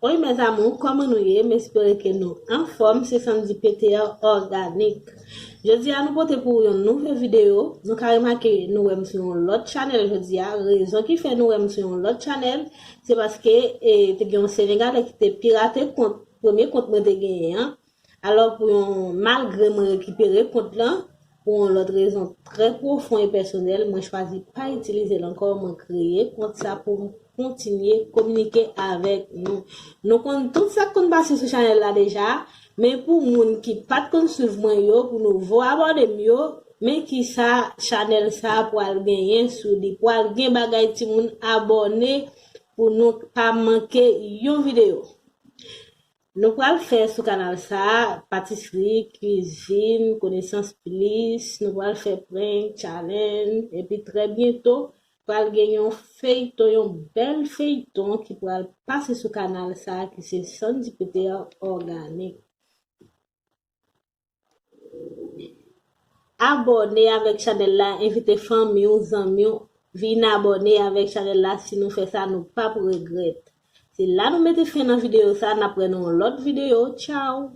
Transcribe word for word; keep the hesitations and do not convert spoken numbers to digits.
Oi mes amours, kòman nou ye? M espere ke nou anfòm, se Sandy P T R Organik. Jodi a nou pote pou yon nouvo videyo. Nou ka remake nou wè m sou yon lòt chanèl jodi a. Rezon ki fè nou wè m sou yon lòt chanèl, se paske e, te gen yon Senegalè ki te pirate kont, premye kont mwen te genyen an. Alò, pou yon, malgre mwen rekipere kont lan, pou yon lòt rezon trè pwofon e pèsonèl, mwen chwazi pa itilize l ankò, mwen kreye kont sa pou m kontinye kominike avèk nou. Nou konn tout sa k konn pase sou chanèl la deja, men pou moun ki pa t konn swiv mwen yo, pou nouvo abòne m yo, men kisa chanèl sa pral genyen sou li. Pral gen bagay timoun, abòne pou nou pa manke yon videyo. Nou pral fè sou kanal sa a, patisri, kwizin, konesans plis, nou pral fè prank, challenge, epi trè byento, pral gen yon feyton, yon bèl feyton ki pral pase sou kanal sa a ki se Sandy P T R Organik. Abòne avèk chanèl la, envite fanmi w, zanmi w, vin abòne avèk chanèl la, si nou fè sa, nou p ap regrèt. Se la nou mete fen nan videyo sa, n ap wè nan yon lòt videyo. Tchaw!